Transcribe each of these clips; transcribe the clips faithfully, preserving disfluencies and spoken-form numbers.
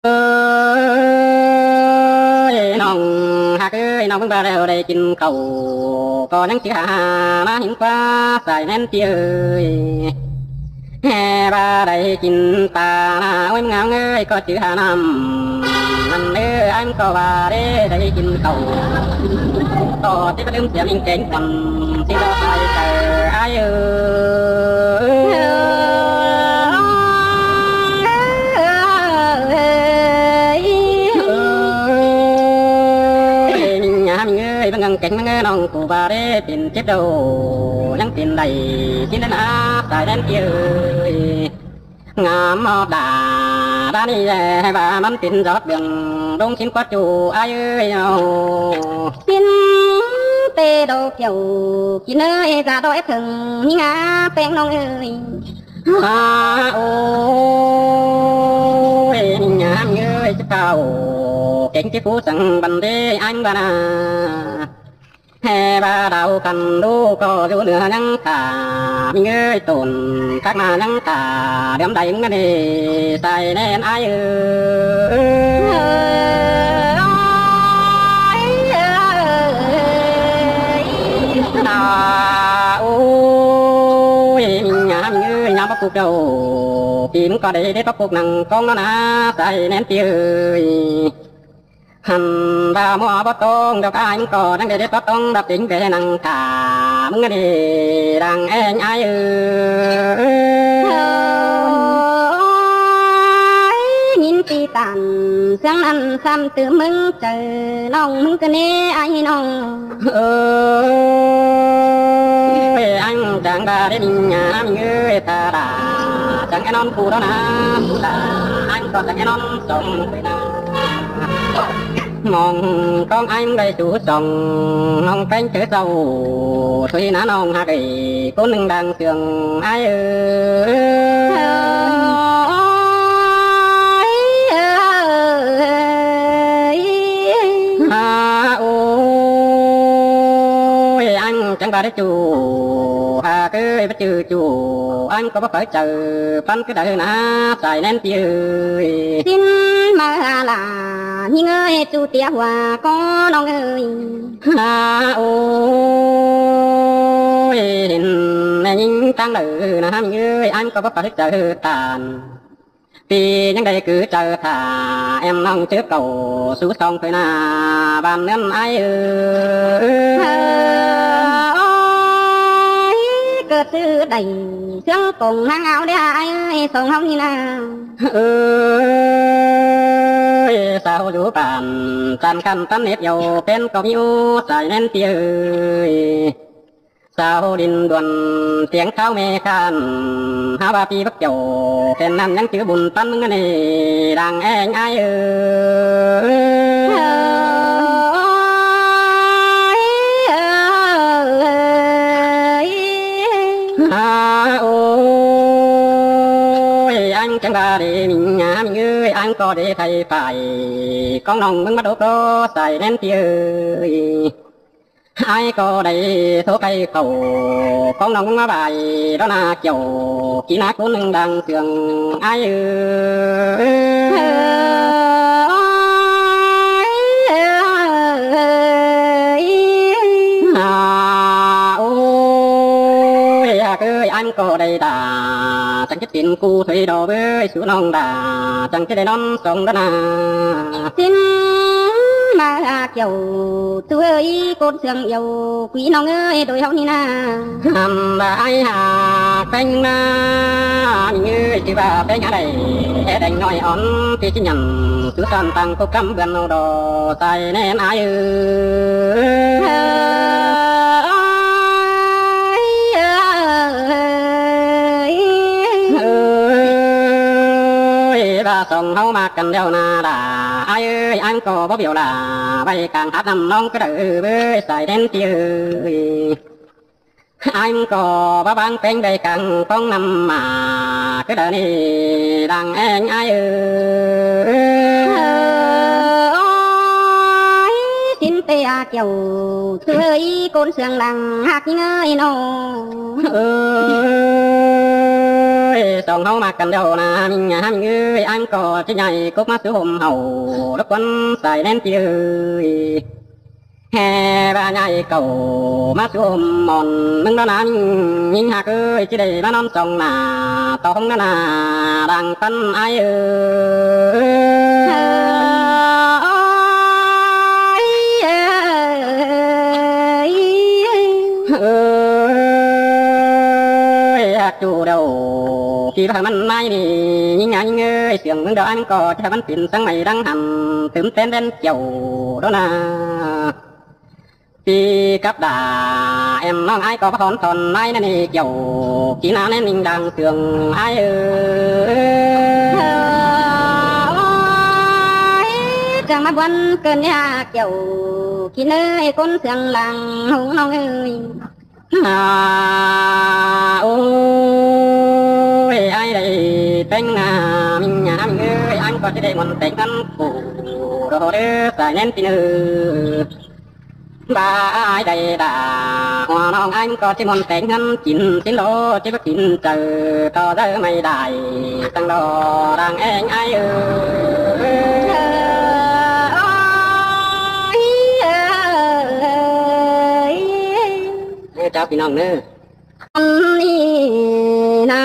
Ơi, ꞌnọng ꞌhặc ơi, ꞌnọng ꞌmứng ꞌva ꞌlẹo đảy kin khảu ꞌcọ ꞌnhắng ꞌchư hả ꞌmá hên ꞌquá sai ꞌmen ꞌpi ơi. ꞌHê ꞌva đảy kin ta ꞌna, ôi ꞌmứng ꞌnọng ơi, ꞌcọ ꞌchư hả ꞌnặm. ꞌNặn ꞌnớ, ꞌa ꞌmứng ꞌcọ ꞌva đảy, đảy kin khảu ꞌcọ ꞌchí ꞌva ꞌlứm sia ꞌminh keng khuôn, ꞌchí ꞌva sai ꞌchư ải ơi. Ơi, ꞌminh ꞌnhá ꞌminh ơi, ꞌmứng ꞌnhắng keng ꞌmứng ꞌnọng ꞌcọ ꞌva đảy pên chết đâu, ꞌnhắng pên đảy, ꞌchí ꞌnặn ꞌna sai ꞌmen ꞌpi ơi. Ngắm ꞌhọt đa, đa ꞌnị ꞌhê ꞌva ꞌmắn pên giọt đường, ꞌlống ꞌchí ꞌquá ꞌchu ải ơi ꞌnớ. ꞌChí ꞌtẹ đo phiêu, ꞌchí ꞌnớ ꞌhê da đo ép thưng, ꞌmí ngá ꞌpéng ꞌnọng ơi. À, ôi, ꞌminh ꞌnhá ꞌminh ơi, ꞌchí khảu keng ꞌchí phú săng băn đảy ải ꞌva ꞌna. ꞌHê ꞌva đao căn ꞌlú ꞌcọ dú ꞌnưa ꞌnhắng thả, ꞌminh ơi, tủn khắc ꞌna ꞌnhắng thả, đớm đảy ꞌmứng ꞌnị sai ꞌmen ải ơi. À, ôi, ꞌminh ꞌnhá ꞌminh ơi, ꞌnhá báu cục đâu, ꞌpi ꞌmứng ꞌcọ đảy, đảy báu cục nẳng ꞌcóng ꞌnớ ꞌna, sai ꞌmen ꞌpi ơi. Hăn ꞌva ꞌmưa báu tong đọc ải ꞌmứng ꞌcọ, đang đảy đảy báu tong đọc, ꞌchính ꞌvẹ nẳng thả ꞌmứng ꞌnị đang eng ải ơi. Ơi, ꞌnhính ꞌpi tản ꞌsướng ꞌnặn sắm tứ ꞌmứng chaư ꞌnọng ꞌmứng ꞌcọ ꞌnị ải ꞌnọng. Ơi, ải chắng ꞌva đảy ꞌminh ꞌnhá ꞌminh ơi, ta đa chắng é ꞌnón ꞌcu đó ꞌna, ta ải ꞌcọ chắng é ꞌnón song ꞌnị ꞌna. ꞌMong ꞌcóng ải ꞌmứng đảy sú song, ꞌnọng ꞌpéng ꞌchớ sau, sui ꞌna ꞌnọng ꞌhặc ới, ꞌcốn ꞌnưng đang sương ải ơi. À, ôi, ải chắng ꞌva đảy ꞌchu, ꞌhặc ới, báu ꞌchư ꞌchu, ải ꞌcọ báu pháư chaư ꞌpắn ꞌcứ đaư ꞌna, sai ꞌmen ꞌpi ơi. ꞌChí ꞌmá ꞌhạ ꞌla, ꞌnhính ơi, ꞌchu tia hua ꞌcọ ꞌnọng ơi. À, ôi, hên ꞌme ꞌnhính ꞌtáng đaư ꞌna ꞌminh ơi, ải ꞌcọ báu pháư chaư tản. ꞌPi ꞌnhắng đảy cứ chaư thả, em ꞌnọng ꞌchớ cảu sú song thôi ꞌna, ꞌvan ꞌnặn ải ơi. Ơi, ꞌcọ ꞌchư đảy ꞌsướng công ꞌháng áo đé ải ơi, song ꞌháu ꞌnị ꞌna. Ơi, sau dú bản, chăn căn tắn nếp dâu, pên ꞌcọ ꞌmí ú sai ꞌmen ꞌpi ơi. Sau đin đuôn, tiếng kháo ꞌme khan, hák ꞌva ꞌpi báu kiẻo, pên ꞌnặn ꞌnhắng ꞌchư bun ꞌpắn ꞌmứng ꞌnị đang eng ải ơi. À, ôi, ải chắng ꞌva đảy ꞌminh ꞌnhá ꞌminh ơi, ải ꞌcọ đảy khay phải, ꞌcóng ꞌnọng ꞌmứng ꞌmá đốc đó sai ꞌmen ꞌpi ơi. Ải ꞌcọ đảy số khay khảu, ꞌcóng ꞌnọng ꞌmá ꞌvạy đó ꞌna, kiẻo ꞌchí ꞌna ꞌcốn ꞌnưng đang sương ải ơi. À, ôi, ꞌhặc ới, ải ꞌcọ đảy đa chắng ꞌchí pên ꞌcu thôi đó ꞌvới, sú ꞌnọng đa chắng ꞌchí đảy ꞌnón song đó ꞌna. ꞌChí ꞌmá ꞌhặc kiẻo, ꞌchu ơi, ꞌcốn sương yau, quí ꞌnọng ơi, đôi ꞌháu ꞌnị ꞌna. Hăn ꞌva ải ꞌhặc ꞌpéng ꞌna, ꞌminh ơi, ꞌchư ꞌva ꞌpéng hả đảy, é đeng ꞌnọi ón, ꞌpi ꞌchí nhẳn, sú ꞌtan tăng cốc cắm bươn ꞌnô đo, sai ꞌmen ải ơi. Ơi, ꞌva song ꞌháu ꞌmặc căn ꞌlẹo ꞌna đa, ải ơi, ải ꞌcọ báu bẻo đa, ꞌvạy cang hák ꞌnặm ꞌnọng ꞌcứ đaư ꞌvới, sai ꞌmen ꞌpi ơi. Ải ꞌcọ báu ꞌváng ꞌpéng ꞌvạy cang ꞌcóng ꞌnặm ꞌmá, ꞌcứ đaư ꞌnị đang eng ải ơi. Ơi, ꞌchí ꞌtẹ ꞌa kiẻo, ꞌchu ơi, ꞌcốn sương đang ꞌhặc ꞌnhính ơi ꞌnớ. Ơi, Ơi, song ꞌháu ꞌmặc căn ꞌlẹo ꞌna, ꞌminh ꞌnhá ꞌminh ơi, ꞌnhắng ꞌcọ ꞌchí ꞌnhại cốc ꞌmá sú ꞌhôm ꞌháu, lốc quán sai ꞌnén ꞌpi ơi. Hé ꞌva ꞌnhại cảu ꞌmá sú ꞌhôm ꞌmón ꞌmứng đó ꞌna, ꞌminh ꞌnhính ꞌhặc ơi, ꞌchí đảy ꞌmá ꞌnón song ꞌna, tó ꞌhóng ꞌna ꞌna, đang ꞌpắn ải ơi. Ơi, ơi, ơi. Ơi, ꞌhặc ꞌchu đaư, ꞌpi ꞌva ꞌmắn ꞌmạy ꞌnị, ꞌnhính ꞌnhá ꞌminh ơi, siêng ꞌmứng đó ꞌnhắng ꞌcọ, ꞌchí ꞌmắn pên săng ꞌmạy đang hẳn, tứm tén đen chảu đó ꞌna. ꞌPi cắp đa, ꞌém ꞌnọng ải ꞌcọ báu hón thon ꞌmạy ꞌna ꞌnị chảu, ꞌchí ꞌna ꞌnén ꞌnhính đang siêng ải ơi. Ơi, chắng ꞌmá buôn cơn ꞌnị hả chảu, ꞌchí ꞌnới ꞌcốn siêng lăng ꞌhung ꞌnọng ơi. À, ôi, ải đảy ꞌpéng ꞌna, ꞌminh ꞌnhá ꞌminh ơi, ải ꞌcọ ꞌchí đảy ꞌmuôn ꞌtếng ꞌnặn phủ, ꞌló đé sai ꞌnén ꞌpi ơi. Ba ải đảy đa, ꞌhua ꞌnọng ải ꞌcọ ꞌchí ꞌmuôn ꞌtếng ꞌnặn, kin ꞌchí ꞌló ꞌchí báu kin chaư, ꞌto đaư ꞌmạy đảy, tăng ꞌló đang ꞌeng ải ơi. Ơi, chào ꞌpi ꞌnọng ꞌnớ. ꞌNị ꞌna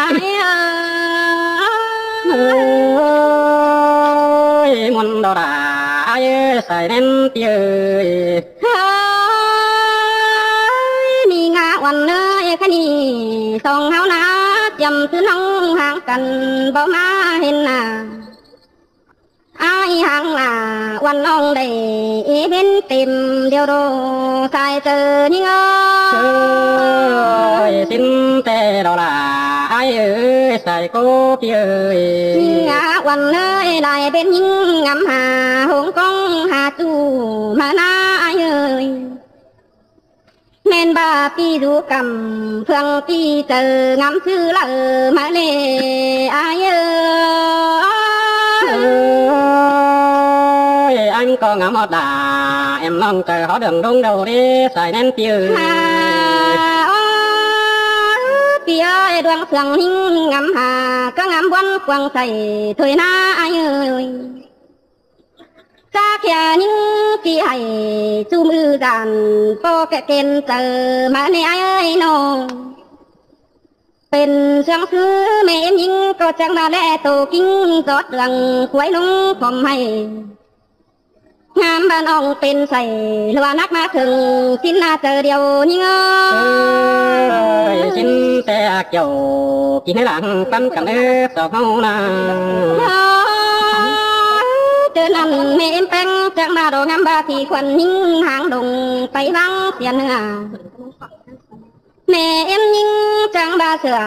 ải ơi, ꞌmuôn đó đa ải ơi, sai ꞌnén ꞌpi ơi. Ơi, ꞌmí ngả ꞌuôn ơi, ꞌkhạy ꞌnị song ꞌháu ꞌna, ꞌchăm ꞌtứ ꞌnọng ꞌháng căn báu ꞌmá hên ꞌna. Ải ꞌháng ꞌna ꞌuôn ꞌnọng đảy, ê bến têm điêu đô, sai chaư ꞌnhính ơi. Ơi, ꞌsịn ꞌtẹ đó đa ải ơi, sai ꞌcọ ꞌpi ơi. ꞌNhính ꞌna ꞌuôn ơi, lai bến ꞌnhính ngắm hả, ꞌhung ꞌcóng hả ꞌchu ꞌmá ꞌna ải ơi. ꞌMen ꞌva ꞌpi dú căm, ꞌphượng ꞌpi chaư ngắm ꞌsứ ꞌlạ ꞌmá ꞌnị ải ơi. Ơi, ải ꞌcọ ngắm ꞌhọt đa, ꞌém ꞌnọng chaư ꞌhọt đường đông đầu đé, sai ꞌnén ꞌpi ơi. À, ơ, ꞌpi ơi, đường ꞌphượng ꞌnhính ngắm hả, ꞌcọ ngắm buôn quảng sai thôi ꞌna ải ơi. Sa khía ꞌnhính ꞌchí hảy ꞌchu ư dan, ꞌpo kẻ kên chaư ꞌmá ꞌnị ải ơi ꞌnọng. Pên siêng ꞌsứ ꞌmẹ ꞌếm ꞌnhính ꞌcọ chắng ꞌva ꞌlẹ tô ꞌkính ꞌdọt đường quái ꞌnọng khom hảy. Ngắm ꞌva ꞌnọng pên sai, ꞌlua nắc ꞌmá thửng ꞌsịn ꞌna chaư điêu ꞌnhính ơi. Ơi, ꞌsịn ꞌtẹ ꞌhặc chảu, kin ꞌnới lăng ꞌpắn căn ꞌnớ song ꞌháu ꞌna. Ơ, ꞌchớ ꞌnặn ꞌmẹ ꞌếm ꞌpéng chắng ꞌva đo ngắm ꞌva ꞌpi khuôn ꞌnhính ꞌháng đông pay ꞌváng sia ꞌnưa. ꞌMẹ ꞌếm ꞌnhính chắng ꞌva sửa,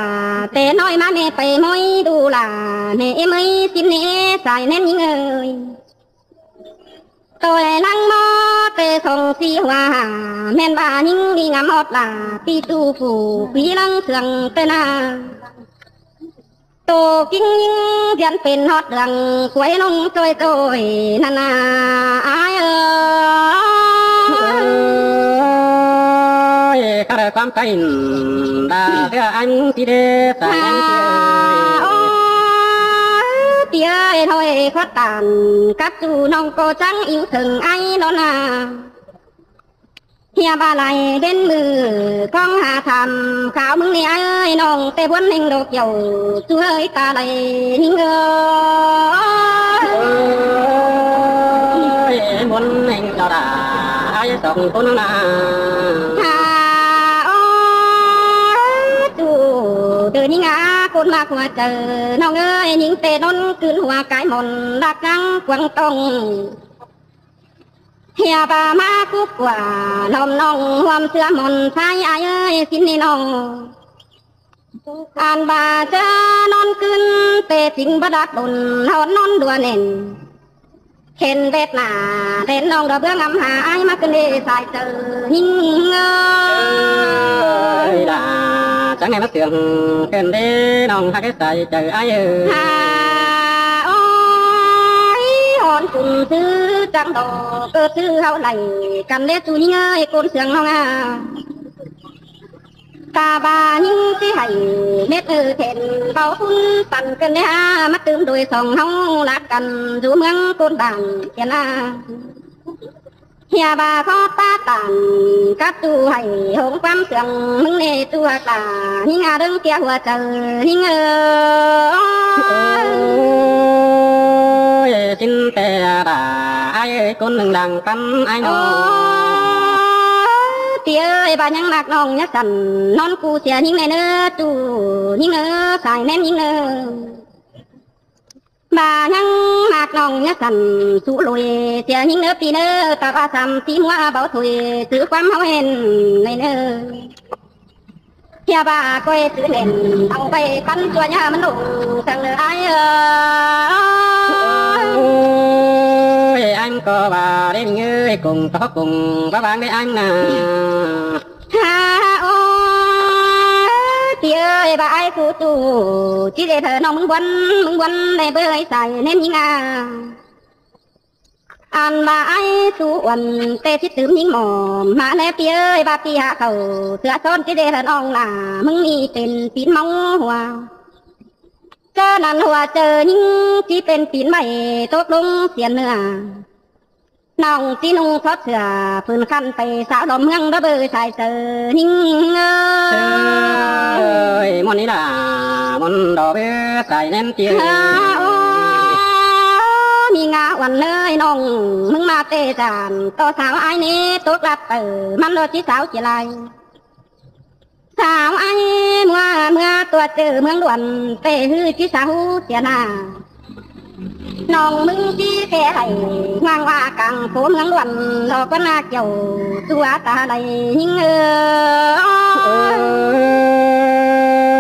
té ꞌnọi ꞌmá ꞌmẹ pay ꞌmới đu lả, ꞌmẹ ꞌếm ơi ꞌsịn ꞌnị sai ꞌnén ꞌnhính ơi. Tôi lăng ꞌmo té song ꞌsị hua hả, ꞌmen ꞌva ꞌnhính đi ngắm ꞌhọt lả, ꞌpi ꞌchu phủ, ꞌpi lăng sương tơ ꞌna. Tô ꞌkính ꞌnhính ꞌdiến pên ꞌhọt đường quái ꞌnọng ꞌchoi ꞌchoi ꞌnặn ꞌna ải ơi. Ơi, khá đaư ꞌquám ꞌtếng đa ꞌtưa ải ꞌminh ꞌsịn đé sai ꞌnén ꞌpi ơi. Ơ, ꞌpi ơi, thôi khuất tản cắp ꞌchu ꞌnọng ꞌcọ chắng ính sương ải ꞌnọn ꞌna. ꞌHia ꞌva lai bến ꞌmự ꞌcóng hả tham khảo ꞌmứng ꞌnị ải ơi, ꞌnọng té buôn ꞌhêng đô kiẻo ꞌchu ơi ta lai ꞌnhính ơi. Ơi, buôn ꞌhêng đô đa ải song ꞌcốn ꞌna. Hả, ơ, ꞌchu đơ ꞌnhính ꞌna ꞌcốn ꞌmặc hua chaư ꞌnọng ơi, ꞌnhính té ꞌnón ꞌcứn hua cái mòn lác ꞌnáng quảng tong. ꞌHia ꞌva ꞌmá cúp ꞌquá ꞌlóm ꞌnọng ꞌhuôm ꞌsứa mòn sai ải ơi ꞌsịn ꞌnị ꞌnọng. Ăn ꞌva ꞌchớ ꞌnón ꞌcứn té chính báu đắc bôn ꞌhọt ꞌnón đua nẻn. Khen ꞌvét ꞌna đen ꞌnọng đo bướng ngắm hả ải ꞌmá ꞌcứn đé sai chaư ꞌnhính ơi. Ơi, đa chắng ꞌnhá ꞌmá sương ꞌcứn đé ꞌnọng hả cái sai chaư ải ơi. Hả, ôi, hòn ꞌcún ꞌsứ chắng đo, ꞌcơ ꞌsứ ꞌháu lai căn đé ꞌchu ꞌnhính ơi, ꞌcốn sương ꞌnọng à. Ta ba ꞌnhính ꞌchí hảy mết ư thên báu phún păn cơn đé ha, ꞌmá tứm đuôi song ꞌháu lák căn dú ꞌmướng ꞌcốn bản tiên a. ꞌHia ba khót pá tản cắp ꞌchu hảy hống ꞌquám sương ꞌmứng ꞌnê ꞌchu hák lả ꞌnhính a, ꞌlớng tia hua chaư ꞌnhính ơ. Ôi, ꞌchí té đa ai ơi, ꞌcốn ꞌnưng đang tắm ai nó. Ôi, ꞌpi ơi, ba ꞌnhắng ꞌmặc ꞌnọng ꞌnhá săn, ꞌnón cu sia ꞌnhính ꞌnê ꞌnớ, ꞌchu ꞌnhính ꞌnớ, sai ꞌném ꞌnhính ꞌnớ. Ba ꞌnhắng ꞌmặc ꞌnọng ꞌnhá săn, sú lui sia ꞌnhính ꞌnớ ꞌpi ꞌnớ, ta ba sam sí ꞌmúa báu thôi, chứ ꞌquám ꞌháu hên ꞌnê ꞌnớ. ꞌHia ba ꞌcoi chứ nên, au ꞌvạy păn ꞌchua ꞌnhá ꞌmắn ꞌlống săng ꞌnớ ai ơ. Ôi, anh có ba đến người cùng có cùng ba bang đấy anh à. Ha, ôi, ꞌpi ơi, ba ai sú ꞌchu, ꞌchí dê thơ ꞌnọng ꞌmứng ꞌbuôn, ꞌmứng ꞌbuôn ꞌnê bơi sai ꞌném ꞌnhính a. Ăn ba ai sú uôn ꞌtẹ ꞌchí tứm ꞌnhính mỏ ꞌmá ꞌnê ꞌpi ơi, ba ꞌpi hák khảu ꞌsứa ꞌsốn ꞌchí dê thơ ꞌnọng lả ꞌmứng ꞌmí pên pín ꞌmáu hua. ꞌCọ ꞌnặn hua chaư ꞌnhính ꞌchí pên pín ꞌmạy tốc ꞌlống sia ꞌnưa. ꞌNọng ꞌchí ꞌnung sót sửa phưn khăn pay sáo đom ꞌmướng đó bơi sai chaư ꞌnhính ơ. Ơi, ꞌmuôn ꞌnị lả, ꞌmuôn đó bơi sai ꞌném ꞌpi ơi. Ơ, ô, ꞌmí ngả uôn ơi ꞌnọng, ꞌmứng ꞌmá ꞌtẹ dản ꞌto sáo ai ꞌnê tốc lắt tơ ꞌmắn ꞌlọ ꞌchí sáo ꞌchí lai. Sáo ai ꞌmưa ꞌmưa ꞌtua chaư ꞌmướng ꞌluôn, ꞌtẹ ꞌhứ ꞌchí sáo sia ꞌnạ. ꞌNọng ꞌmứng ꞌchí ꞌtẹ đảy hoang ꞌva cang khố ꞌmướng ꞌluôn, lo ꞌquá ꞌna kiẻo ꞌchu ta đảy ꞌnhính ơ.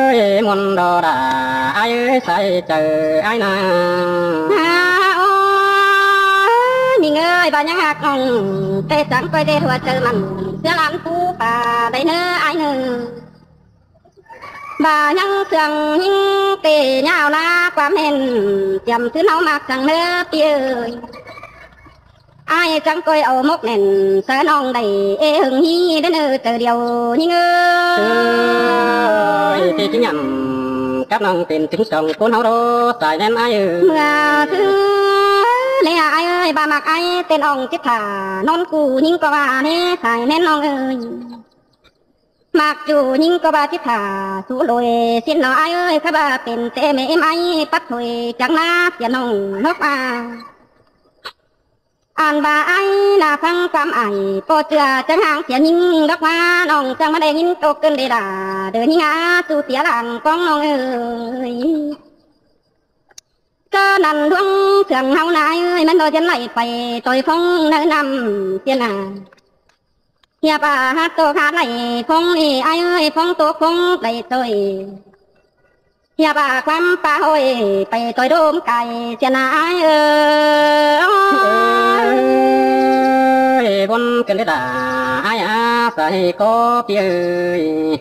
Ơi, ꞌmuôn đó đa ai ơi, sai chaư ai ꞌnạ. Ha, ôi, ꞌnhính ơi, ba ꞌnhắng ꞌhặc ꞌnọng, ꞌtẹ săng ꞌcoi ꞌtẹ hua chaư mẳn, ꞌsứa lăn pú pa đảy ꞌnớ ai ꞌnớ. Ba ꞌnhắng sương ꞌnhính ꞌtẹ ꞌnháo ꞌná ꞌquám hên, chiêm thứ ꞌnáo ꞌmặc săng ꞌnớ ꞌpi ơi. Ai chắng ꞌcoi au mốc nẻn, sa ꞌnọng đảy ê hưng hí đé ꞌnớ chaư điêu ꞌnhính ơ. Ơi, ꞌtẹ ꞌchí nhẳm cắp ꞌnọng pên chứng song ꞌcốn ꞌháu đó, sai ꞌném ai ơi. ꞌMưa thứ ꞌnê ai ơi, ba ꞌmặc ai tên ꞌnọng chít thả, ꞌnón cu ꞌnhính ꞌcọ ba ꞌnê sai ꞌném ꞌnọng ơi. ꞌMặc ꞌchu ꞌnhính ꞌcọ ba chít thả, sú lui ꞌsịn ꞌnọ ai ơi, khắp ba pên ꞌtẹ mê êm ai, pắt thôi chắng ꞌná sia ꞌnọng ꞌnốc a. Ăn ba ai ꞌnạ ꞌphắng ꞌquám ai, ꞌpo ꞌchưa chắng hang sia ꞌnhính đốc ꞌmá, ꞌnọng chắng ꞌmá đảy ꞌnhính tốc cơn đê đa, đơ ꞌnhính a, sú sia lăng ꞌcóng ꞌnọng ơi. ꞌCọ ꞌnặn ꞌluống sương ꞌháu ꞌnạ ai ơi, ꞌmắn ꞌlo ꞌdiến đảy pay ꞌtoi phóng ꞌnớ ꞌnặm sia ꞌnạ. ꞌHia ba hák ꞌtộc hák đảy phóng ê ai ơi, phóng tốc phóng đảy ꞌtoi. ꞌHia ba ꞌquám pa ꞌhội pay ꞌtoi đôm cai sia ꞌnạ ai ơ. Ơi, ꞌmuôn cơn đé đa ai a, sai ꞌcọ ꞌpi ơi.